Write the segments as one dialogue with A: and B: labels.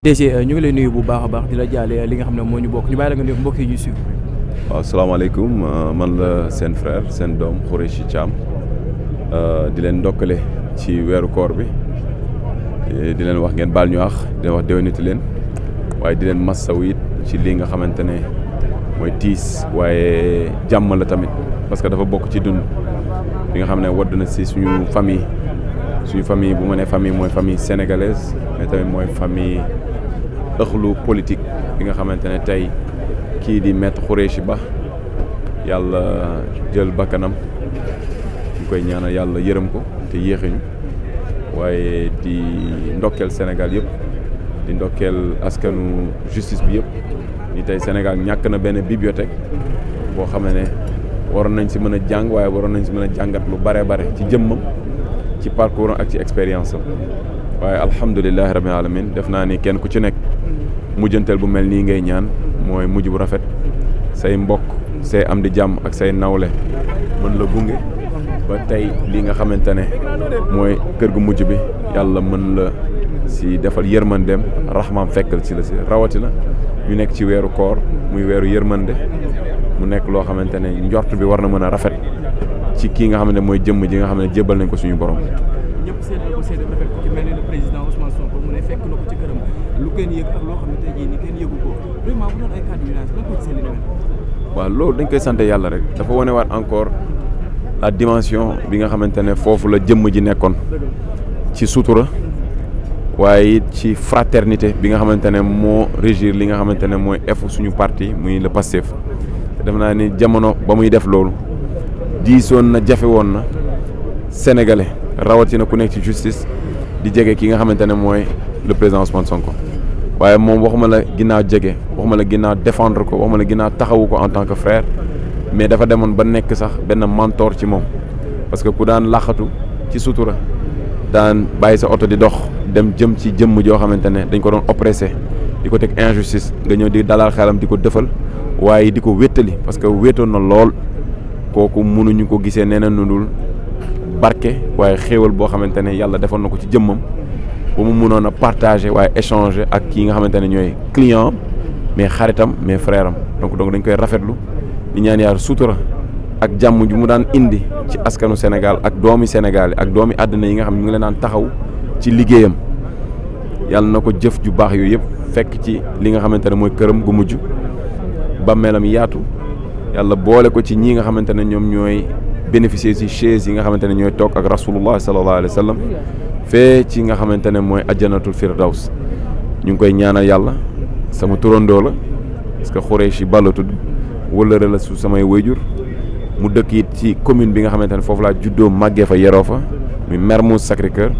A: DG ñu ngi lay nuyu bu baax a baax di la jaale li nga xam ne moo ñu bokk ñu bàyyi la nga nuyu mbokk yi ñuy suivre.
B: waaw salaamaaleykum man la seen frère seen doom Khoureychi Thiam di leen ndokkale ci weeru koor bi di leen wax ngeen baal ñu wax di leen wax déwéniti leen waaye di leen massawu it ci li nga xamante ne mooy tiis waaye jàmm la tamit parce que dafa bokk ci dund bi nga xam ne wadd na si suñu famille bu ma nee famille mooy famille sénégalaise mais tamit mooy famille ëxlu politique bi nga xamante ne tey kii di maître Khoureychi Ba yàlla jël bakkanam ñu koy ñaanal yàlla yërëm ko te yéexiñu waaye di ndokkeel Sénégal yëpp di ndokkeel askanu justice bi yëpp ni tey Sénégal ñàkk na benn bibliothèque boo xam ne waroon nañ si mën a jàng waaye waroon nañ si mën a jàngat lu bare ci jëmmam ci parcours ak ci expérience am waaye alhamdulilahi rabbil alamin def naa ni kenn ku ci nekk mujjanteel bu mel nii ngay ñaan mooy mujj bu rafet say mbokk say am di jàmm ak say nawle mën la gunge ba tey li nga xamante ne mooy kër gu mujj bi yàlla mën la si defal yërmandeem raxmaam fekkal si la si rawatina ñu nekk ci weeru koor muy weeru yërmande mu nekk loo xamante ne njort bi war na mën a rafet ci kii nga xam ne mooy jëmm ji nga xam ne jébbal nañ ko suñu borom.
A: ñëpp seetlu ko seetlu rafet ko ci mel ni le président Ousmane Sonko mu ne fekk na ko ci këram lu kenn yëg ak loo xam ne tey jii ni kenn yëgu ko vraiment bu doon ay kàddu yu naaj lan ko gisee li demee.
B: waaw loolu dañ koy sant yàlla rek dafa wanewaat encore la dimension bi nga xamante ne foofu la jëmm ji nekkoon ci sutura waaye it ci fraternité bi nga xamante ne moo régir li nga xamante ne mooy efu suñu parti muy le Pastef def naa ni jamono ba muy def loolu diisoon na jafe woon na sénégalais rawatina ku nekk ci justice di jege ki nga xamante ne mooy le président Ousmane Sonko waaye moom waxuma la ginnaaw jege waxuma la ginnaaw défendre ko waxuma la ginnaaw taxawu ko en tant que frère mais dafa demoon ba nekk sax benn mentor ci moom parce que ku daan laxatu ci sutura daan bàyyi sa oto di dox dem jëm ci jëmm joo xamante ne dañ ko doon oppressé di ko teg injustice nga ñëw di dalal xelam di ko dëfal waaye di ko wéttali parce que wéetoon na lool kooku mënuñu ko gisee nee na nudul barke waaye xéewal boo xamante ne yàlla defoon na ko ci jëmmam ba mu mënoon a partager waaye échanger ak kii nga xamante ne ñooy client mais xaritam mais frère am donc dañ koy rafetlu di ñaan yaar sutura ak jàmm ju mu daan indi ci askanu Sénégal ak doomi Sénégal ak doomi àddina yi nga xam ne ñu ngi leen daan taxaw ci liggéeyam yàlla na ko jëf ju baax yooyu yëpp fekk ci li nga xamante ne mooy këram gu mujj bàmmeelam yaatu yàlla boole ko ci ñi nga xamante ne ñoom ñooy bénéficier ci chaise yi nga xamante ne ñooy toog ak rasulullah sallallahu alayhi wa sallam fee ci nga xamante ne mooy ajjanatul firdaws ñu ngi koy ñaanal yàlla sama turandoo la parce que Khoureychi Ba la tudd wëllëre la su samay wayjur mu dëkk it ci commune bi nga xamante ne foofu laa juddoo màggee fa yeroo fa muy Mermoz Sacré-Cœur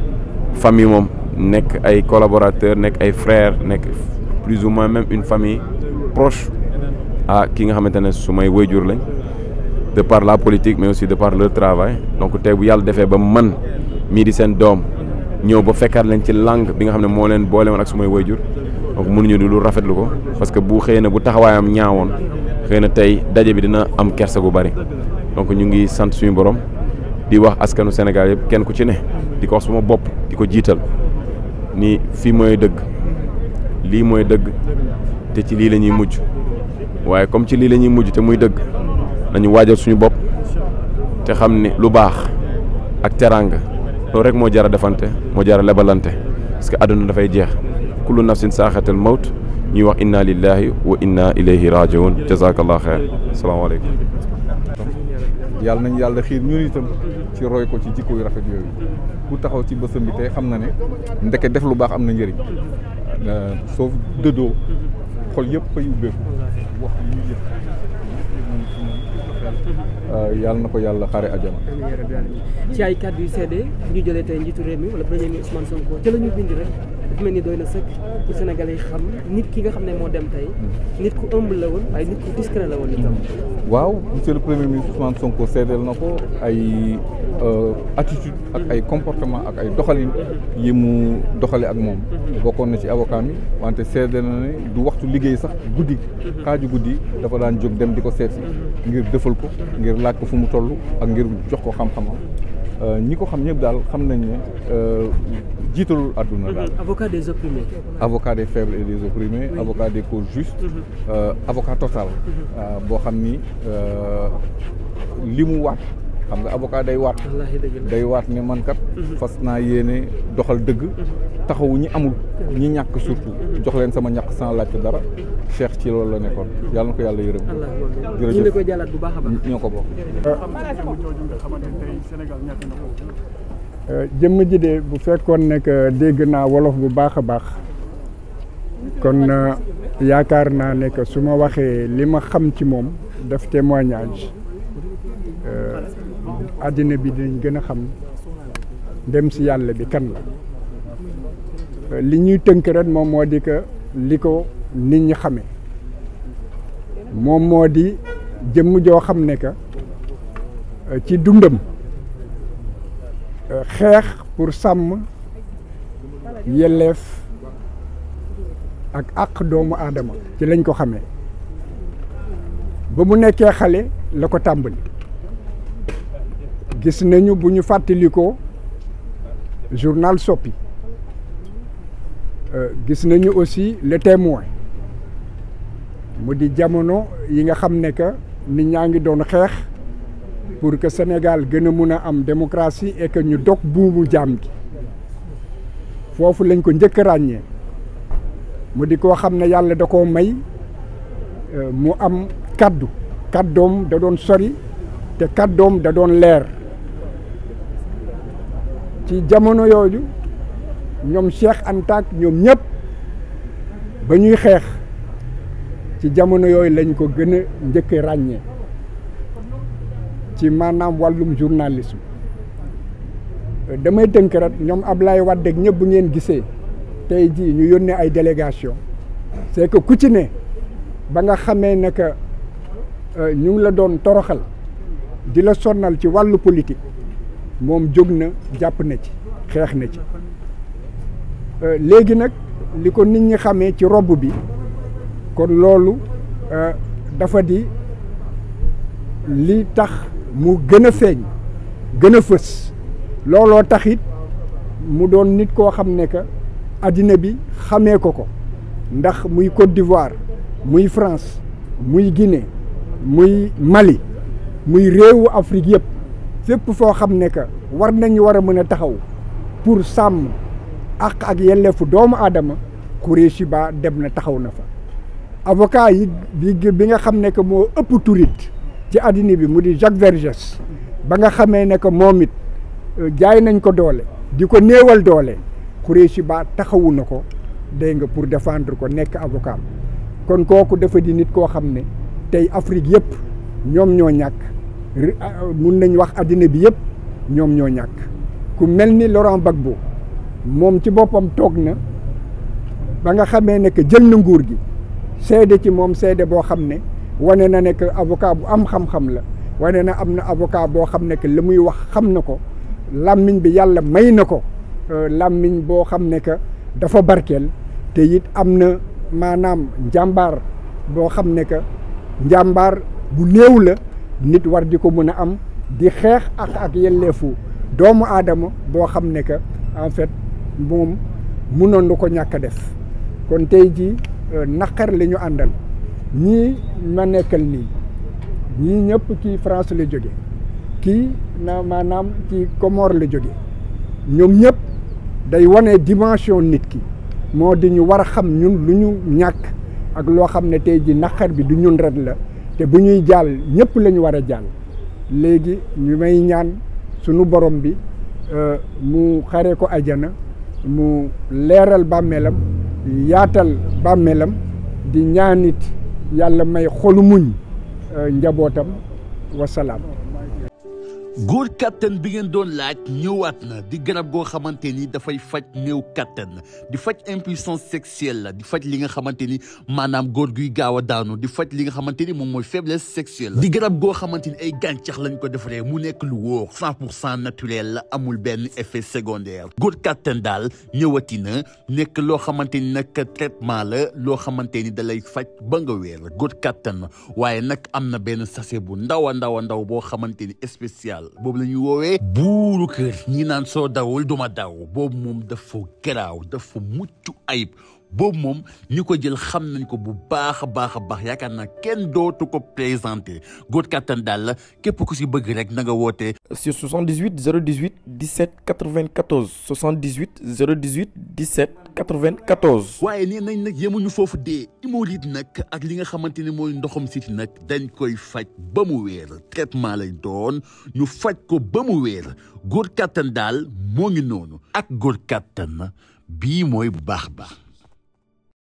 B: famille moom nekk ay collaborateurs nekk ay frères nekk plus ou moins même une famille proche ki nga xamante ne su may wayjur lañ de par la politique mais aussi de par leur travail donc tey bu yàlla defee ba man mii di seen doom ñëw ba fekkaat leen ci langue bi nga xam ne moo leen boole woon ak su may wayjur donc mënuñu di lu rafetlu ko parce que bu xëy na bu taxawaayam ñaawoon xëy na tey daje bi dina am kersa gu bari donc ñu ngi sant suñu borom di wax askanu Sénégal yëpp kenn ku ci ne di ko wax suma bopp di ko jiital ni fii mooy dëgg lii mooy dëgg te ci lii la ñuy mujj waaye comme ci lii la ñuy mujj te muy dëgg nañu waajal suñu bopp te xam ni lu baax ak teraanga loolu rek moo jar a defante moo jar a lebalante parce que àdduna dafay jeex kullu nafsin saaxatal mawt ñuy wax inna lillahi wa inna ilayhi rajiun jazakallah xeer asalaamaaleykum.
C: yàlla nañ yàlla xiir ñun itam ci roy ko ci jikko yu rafet yooyu ku taxaw ci bësam bi tey xam na ne ndeke def lu baax am na njëriñ soo dëddoo xol yëpp ay ubbeeku wax yi ñuy yëpp yàlla na ko yàlla xaare ajana.
D: ci ay kàddu yu seede bu ñu jëlee tey njiitu réew mi wala premier ministre Ousmane Sonko ci la ñu bind rek dafa mel ni doy na sëkk pour Sénégalais yi xam nit ki nga xam ne moo dem tey nit ku humble la woon waaye nit ku discret la woon itam.
C: waaw monsieur le premier ministre Ousmane Sonko seedeel na ko ay attitude ak ay comportement ak ay doxalin yi mu doxale ak moom bokkoon na ci avocat mi wante seedeel na ne du waxtu liggéey sax guddi xaaju guddi dafa daan jóg dem di ko seet si ngir defal ko ngir laaj ko fu mu toll ak ngir jox ko xam-xamam ñi ko xam ñëpp daal xam nañ ne jiitalul àdduna daal.
D: avocat des opprimés.
C: avocat des faibles et des opprimés. Oui. Avocat des causes justes. Avocat total. boo xam ni li mu waat xam nga avocat day waat. day waat ne man kat. fas naa yéene doxal dëgg. taxawu ñi amul ñi ñàkk surtout jox leen sama ñàkk sans laajte dara Cheikh ci loolu la nekkoon yàlla na ko yàlla yërëm.
D: jërëjëf ñu ngi koy jàllaat bu baax a baax.
C: ñoo ko bokk.
E: jëmm ji de bu fekkoon ne que dégg naa wolof bu baax a baax kon yaakaar naa ne que su ma waxee li ma xam ci moom def témoignage àddina bi dinañ gën a xam dem si yàlla bi kan la li ñuy tënk ren moom moo di que li ko nit ñi xamee moom moo di jëmm joo xam ne que ci dundam xeex pour sàmm yelleef ak àq doomu aadama ci lañ ko xamee ba mu nekkee xale la ko tàmbali gis nañu bu ñu fàttalikoo journal Sopi gis nañu aussi Le Témoin mu di jamono yi nga xam ne que nit ñaa ngi doon xeex pour que Sénégal gën a mun a am démocratie et que ñu dog buumu jaam gi foofu lañ ko njëkk a ràññee mu di koo xam ne yàlla da koo may mu am kaddoom da doon sori te kaddoom da doon leer ci jamono yooyu ñoom Cheikh Anta ak ñoom ñëpp ba ñuy xeex ci jamono yooyu lañ ko gën a njëkk a ràññee ci maanaam wàllum journalisme damay tënk rek ñoom Ablaye Wade ak ñëpp bu ngeen gisee tey jii ñu yónnee ay délégation c'est que ku ci ne ba nga xamee ne que ñu ngi la doon toroxal di la sonnal ci wàllu politique moom jóg na jàpp na ci xeex na ci léegi nag li ko nit ñi xamee ci robb bi kon loolu dafa di li tax mu gën a feeñ gën a fës looloo taxit mu doon nit koo xam ne que addina bi xamee ko ndax muy Côte d'Ivoire muy France muy Guinée muy Mali muy réewu Afrique yëpp fépp foo xam ne que war nañu war a mën a taxaw pour sàmm ak yelleefu doomu aadama Khoureyssi Ba dem na taxaw na fa avocat yi bi nga xam ne que moo ëpp turit ci addina bi mu di Jacques Vergès ba nga xamee ne que moom it jaay nañ ko doole di ko néewal doole Khoureyssi Ba taxawu na ko dégg nga pour défendre ko nekk avocat kon kooku dafa di nit koo xam ne tey Afrique yëpp ñoom ñoo ñàkk mun nañ wax addina bi yëpp ñoom ñoo ñàkk ku mel ni Laurent Gbagbo moom ci boppam toog na ba nga xamee ne que jël na nguur gi seede ci moom seede boo xam ne wane na ne que avocat bu am xam-xam la wane na am na avocat boo xam ne que li muy wax xam na ko làmmiñ bi yàlla may na ko làmmiñ boo xam ne que dafa barkeel te it am na maanaam njàmbaar boo xam ne que njàmbaar bu néew la nit war di ko mën a am di xeex ak yelleefu doomu aadama boo xam ne que en fait moom mënoon na ko ñàkk a def kon tey jii naqar la ñu àndal ñii ma nekkal nii ñii ñëpp ci France la jóge kii na maanaam ci Comore la jóge ñoom ñëpp day wane dimension nit ki moo di ñu war a xam ñun lu ñu ñàkk ak loo xam ne tey ji naqar bi du ñun ret la te bu ñuy jàll ñëpp la ñu war a jàll léegi ñu may ñaan sunu borom bi mu xare ko ajana mu leeral bàmmeelam yaatal bàmmeelam di ñaanit yàlla may xolu muñ njabootam wasalaam.
F: góor kattan bi ngeen doon laaj ñëwaat na di garab goo xamante ni dafay faj néew kattan di faj impuissance sexuelle la di faj li nga xamante ni maanaam góor guy gaaw a daanu di faj li nga xamante ni moom mooy faiblesse sexuelle di garab goo xamante ni ay gàncax lañ ko defaree mu nekk lu wóor 100% naturel la amul benn effet secondaire góor kattan daal ñëwati na nekk loo xamante ni nag traitement la loo xamante ni da lay faj ba nga wér góor kattan waaye nag am na benn sachet bu ndaw a ndaw boo xamante ni spécial daal boobu la ñuy woowee buuru kër ñi naan soo dawul duma daw boobu moom dafa garaaw dafa mucc ayib boobu moom ñi ko jël xam nañ ko bu baax a baax yaakaar naa kenn dootu ko présenté góor kattan daal la képp ku si bëgg rek na nga woote
G: sur 78 018 17 94 78 018 17 94.
F: waaye nee nañ nag yemuñu foofu dee hémorroïde nag ak li nga xamante ne mooy ndoxam siti nag dañ koy faj ba mu wéer traitement lay doon ñu faj ko ba mu wéer góor kattan daal moo ngi noonu ak góor kattan bii mooy bu baax